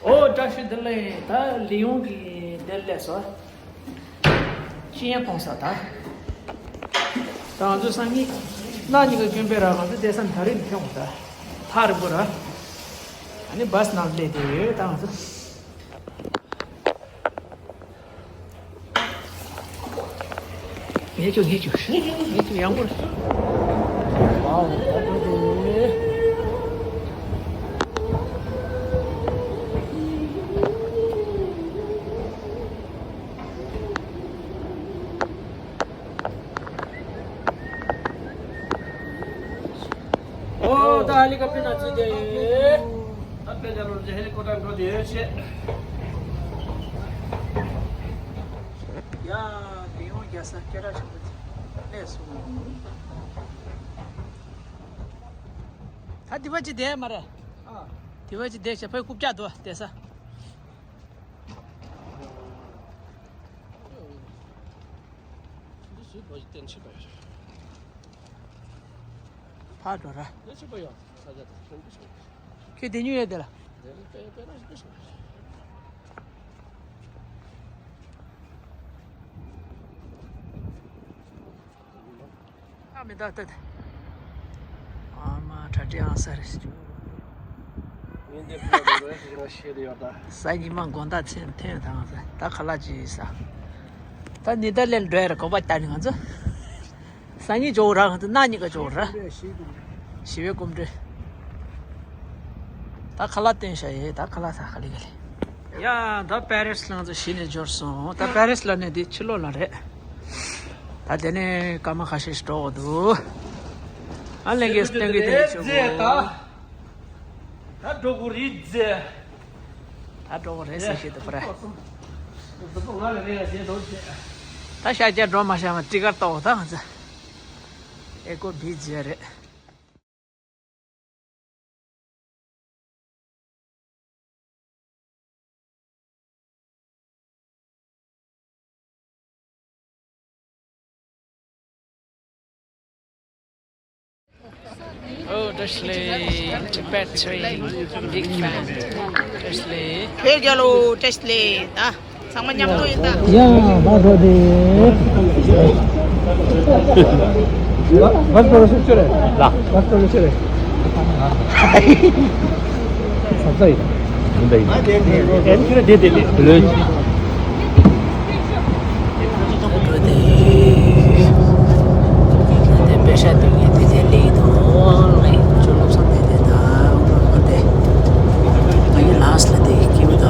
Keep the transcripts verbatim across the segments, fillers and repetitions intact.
ཨོ་བཀྲ་ཤིས་བདེ་ལེགས། ད་ལི་ཡོང་གི་དེར་སླེབས་སོང་། ཤེས་ཡོན་གཏོང་ས་ད། ད་ང་ཚོ་སང་ཉིན་གནངས་ཉིན་གྱི་རྒྱུན་པས་ར་ང་ཚོ་བསྡད་ས་ད་རིང་ཐོན་འོང་ད། ཐག་རིང་པོ་ར། ཨ་ནི་བཱས་ནང་སླེབས་བསྡད་ཡོད་ད་ང་ཚོ། ངེད་ཅུ་ངེད་ཅུ་ངེད་ཅུ་ཡང་པོ། ཝའོ། ཨོ། ད་ཧེ་ལི་ཀོབ་ཊར་ནང་ཚུད་དེ། ད་དཔེ་ལ་ལོར་ཧེ་ལི་ཀོབ་ཊར་འགྲོ་དེ་ཡོད་ཤེས། ཡ། དེ་ཡོང་རྒྱ་ས་སྐད་གྲགས་ཆེན་པོ་དེ་སླེབས་སོང་། ད་དེ་བ་ཅི་བསྡད་མ་རེད། ཨ། དེ་བ་ཅི་བསྡད་ཤག་ཕའི་རྐུབ་བཀྱག་འདུག་བསྡད་ས། འདི་སུས་བོད་ཀྱི་བསྟན་བཅོས་པ་ཡོད་རེད། ཕར་འགྲོ་ར། བསྟན་བཅོས་པ་ཡོད་ས་ཆ་དང་ཁྱོད་འདི་སོང་། ཁྱོད་དེ་ཉུལ་ཡོད་དེ་ལ། དེ་ནི་དཔེ་དཔེ་ར་ཞིག་སོང་། ཨ་མི་ད་ལྟ་དེ། ཨ་མ་གྲ་སྒྲིག་ཨང་ས་རེད་ཞུ། ངས་འདི་ཕུ་ལ་འགྲོ་རེད་ཟེར་ན་ཤེས་རེད་ཡོད་ད། གཟའ་ཉི་མ་དགོང་དག་མཚན་ཐོན་དང་ད་ཁ་ལག་ཅིག་ཟ། ད་ནི་ད་ལེན་འགྲོ་ཡ་རེད་གོ་པ་ལྟ་ནི་ང་ཚོ། སང་ཉིན་འཇོག་ར་ང་ཚོ་གནངས་ཉིན་ཀ་འཇོག་ར། ཞི་བའི་སྐུ་མགྲོན། ད་ཁ་ལག་སྟོན་ཤ་ཡེ་ད་ཁ་ལག་ས་ཁ་ལི་ག་ལི། ཡ་ད་པེ་རིས་ལ་ང་ཚོ་གཞི་ནས་འབྱོར་སོང་། ད་པེ་རིས་ལ་ནས་འདི་ཕྱི་ལོགས་ལ་རེད། ད་དེ་ནས་སྐར་མ་ཁ་ཤས་ཤིག་འགྲོ་འོ་འདུག་ཨ་ལས་ཀའི་སྟོན་གི་དེ་ཆུ་བོ། ད་འགྲོ་དགོས་རེད་ཟེ། ད་འགྲོ་དགོས་རེད་ཟེར་ཞེས་འདུག་པ་རེད། ད་ཤར་རྒྱག་འགྲོ་མ་ཤར་བ་ཊི་ཀར་ཏོག་ད་ང་ཚོ་ཨེ་ཀོ་བི་ཇི་རེད། Oh, Ashley, Tibet train, big fan. Ashley. Hey, hello, Ashley. ད་ཚང་མ་མཉམ་དུ་ཡིན་ད། ཡ་མ་འགྲོ་དེ། ལ་ལ་ལ་ལ་ལ། ལ་ལ་ལ་ལ། ཡིན་ད་ཡིན། ཨེ་ཁྱོད་དེ་དེ་ལས་ལོས། འགྲོ་དེ། དེ་པེ་ཤ་དུས་ངས་དེ་དེ་ལས་དོ་ལས་ཅོ་ལོ་སོང་དེ་དེ་ད་འགྲོ་དེ། ང་ཡི་ལགས་ལ་དེ་ཀིའུ་ད།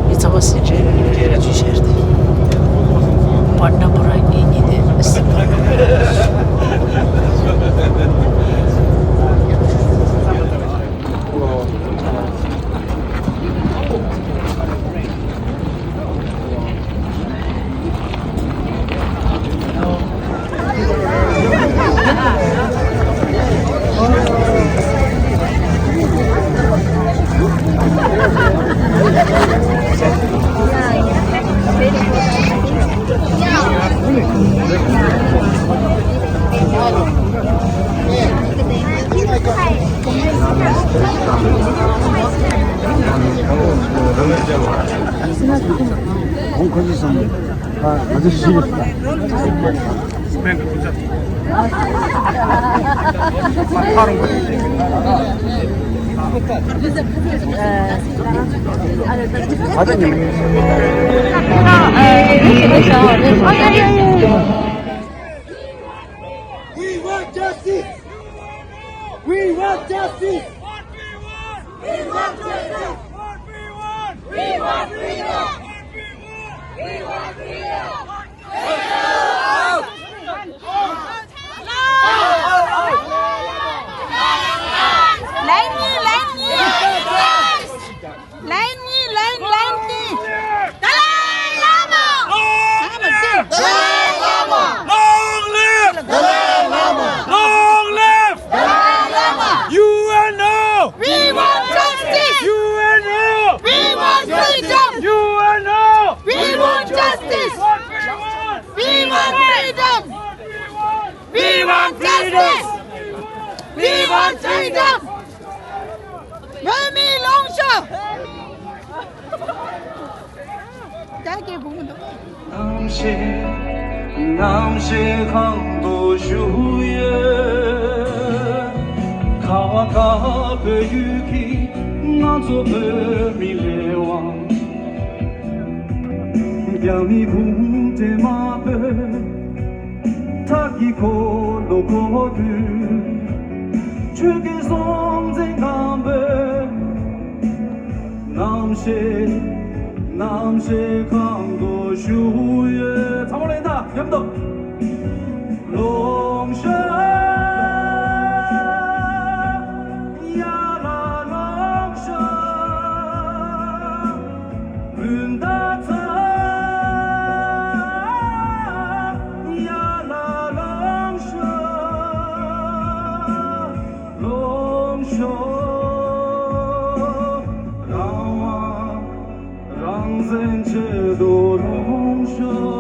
མི་ཚ་བ་སི་ཏྲེ་རེ་རེ་ཅུ་ཤར་དེ། པ་ན་པ་ར་ངེ་ངེ་དེ་སི་པ། We want justice! We want justice! What we want! We want justice! What we want! We want freedom! What we want! We want freedom! Let me, let me! Line ni, line, line ni. Dalai Lama! Long live! Dalai Lama! Long live! Dalai Lama! Long live! Dalai Lama! U N O! རྣམ་ཤེས་རྣམ་ཤེས་གང་དུ་བཞུགས་ཡོད། ཁ་བ་དཀར་པོའི་ཡུལ་གྱི་ང་ཚོ་བོད་མི་ལས་དབང་། རྒྱ་མི་གུང་ཁྲན་དམར་པོས་ཐག་གི་འཁོར་ལོ་བསྐོར་དུས། ཆོས་ཀྱི་སྲོང་བཙན་སྒམ་པོས་རྣམ་ཤེས་རྣམ་ཤེས་གང་དུ་བཞུགས་ཡོད། ཚང་མ་ལ་ཡིན་ད་མཉམ་དུ། ལོངས་ཤོག་ཡ་ལ་ལོངས་ཤོག་སྤུན་ཟླ་ཚོ། ཡ་ལ་ལོངས་ཤོག་ལོངས་ཤོག་རང་དབང་རང་བཙན་ཆེད་དུ་ལོངས་ཤོག